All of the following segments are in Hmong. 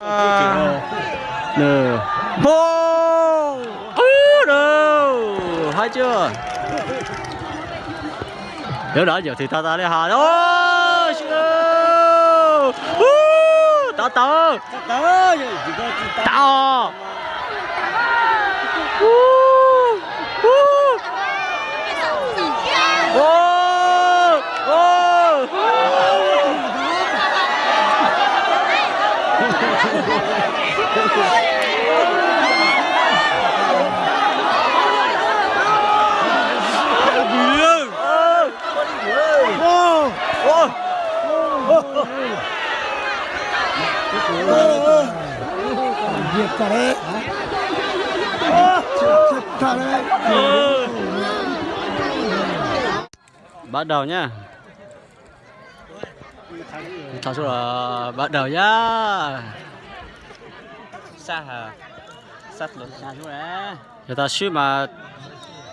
Nws, pum, ub, nws, hais tias, yog dab yawm thim tag tas li has, ub, tawv tawv, tawv, ub, ub. Bắt đầu nhá. Bắt đầu nhá. Yog tas swb mas,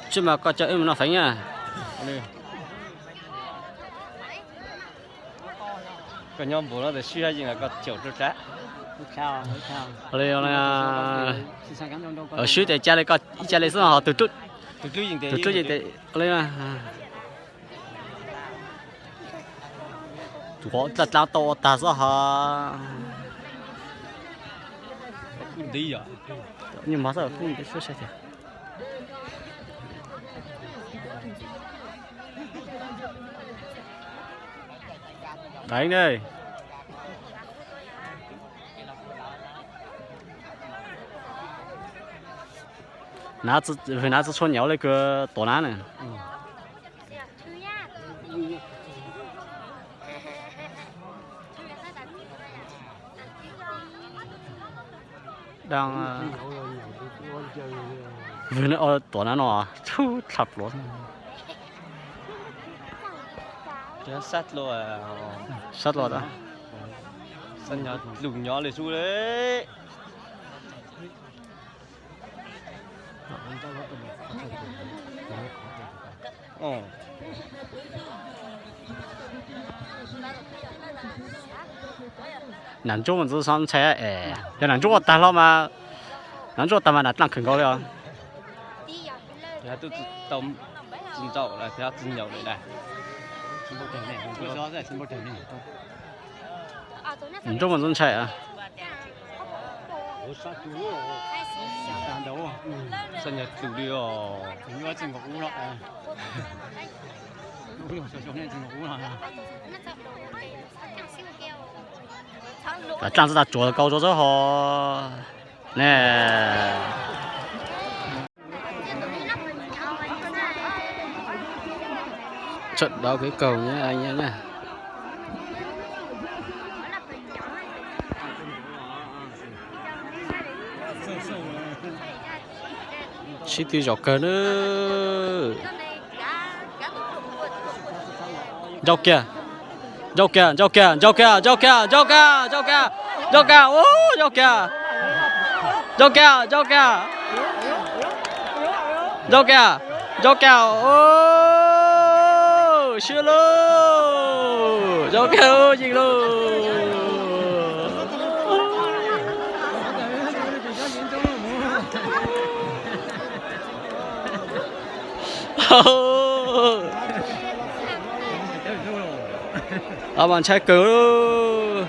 swb mas koj coj wb mus noj feev na. Koj nyob npaum no tas swb haj yeej los koj caum rau tsam. Li, swb tes ca li koj ib ca li xwb ho tus, tus hlub yeej tes li. Tus qhov dlaj dlab tau ua tag xwb ho. Nyuj mog xwb, kuj nti suab saib tias. Teev ne. Nav txhua nyauv li kws tuav nav na. Tuav nav no tshub dlha pluav. Sab dlua tas. Lug nyob li sub li. Nam ntsuab mus ntxwv xov ntshai es yog nam ntsuab ua tag hlo mas, nam ntsuab ua tag mas nam dlaaj khwv nkaus li os. Nam ntsuab mus ntxwv ntshai. Sab nyag tlug li os. Dlaaj txog tag tsuav kaus zog xwb ho ne. Trận đấu cuối cùng nhé anh em nhé. Sib tw zaum kawg na. Ncau kiag, ncau kiag, ncau kiag, ncau kiag, ncau kiag, ncau kiag, ncau kiag, ncau kiag, ub, ncau kiag, ncau kiag, ncau kiag, ncau kiag, ncau kiag, ub, sib lauj, ncau kiag, yeej lauj. Mas ntshai kawg.